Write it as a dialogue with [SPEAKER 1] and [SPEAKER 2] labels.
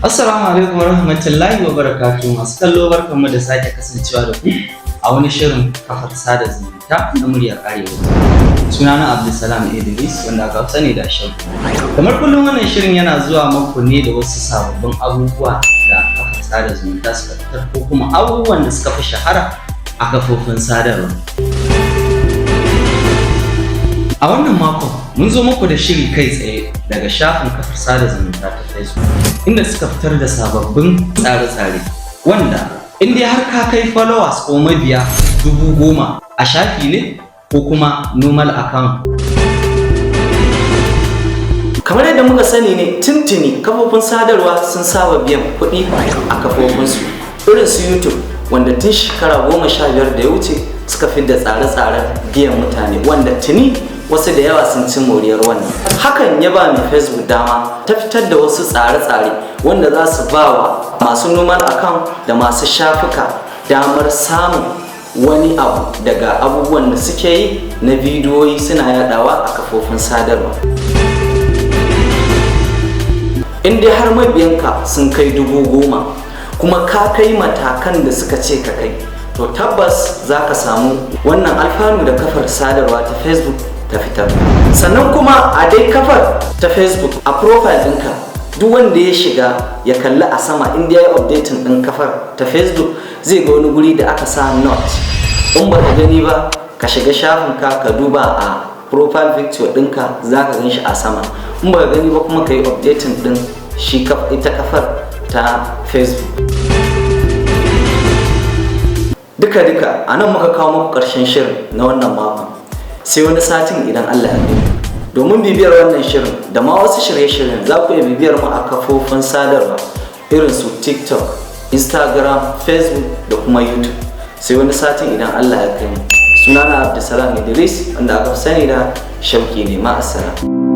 [SPEAKER 1] Assalamu alaikum warahmatullahi wabarakatuh. Masu kallo, barkanmu da sake kasancewa da ku a wani shirin kafar sada zumunta na Muryar Arewa. Sunana Abdulsalam Idris, wanda aka fi sani da Shauki. Kamar kullum, wannan shirin yana zuwa muku ne da wasu sababbin abubuwa da kafar sada zumunta suka fitar, ko kuma abubuwan da suka fi shahara a kafofin sadarwa. A wannan makon mun zo muku da shiri kai tsaye daga shafin kafar sada zumunta ta Facebook, inda suka fitar da sababbin tsare-tsare wanda in dai har ka kai followers ko mabiya 10,000 a shafi ne ko kuma normal account.
[SPEAKER 2] Kamar yadda muka sani ne, tuntuni kafofin sadarwa sun saba biyan kuɗi a kafofinsu, irin su YouTube, wanda tun shekara 15 da ya wuce suka da tsare-tsaren biyan mutane, wanda tuni wasu da yawa sun ci moriyar wannan. Hakan ya ba mai Facebook dama ta fitar da wasu tsare-tsare wanda za su ba wa masu normal account da masu shafuka damar samun wani abu daga abubuwan da suke yi na bidiyoyi suna yadawa a kafofin sadarwa. In dai har mabiyanka sun kai 10,000, kuma ka kai matakan da suka ce ka kai, to tabbas za ka samu wannan alfanu da kafar sadarwa ta Facebook ta fitar. Sannan kuma a dai kafar ta Facebook, a profile ɗinka, duk wanda ya shiga ya kalli a sama, inda ya yi updating ɗin kafar ta Facebook, zai ga wani guri da aka sa "Note". In ba ka gani ba, ka shiga shafinka ka duba a profile picture ɗinka, za ka gan shi a sama. In ba ka gani ba kuma, ka yi updating ɗin shi ita kafar ta Facebook. Duka-duka a nan muka kawo muku ƙarshen shirin na wannan makon, sai wani satin idan Allah ya kai. Domin bibiyar wannan shirin da ma wasu shirye-shiryen, za ku iya bibiyar mu a kafofin sadarwa irin su TikTok, Instagram, Facebook da kuma YouTube. Sai wani satin idan Allah ya kai mu. Sunana Abdulsalam Idris, wanda aka fi sani da Shauki ne. Ma'assalam.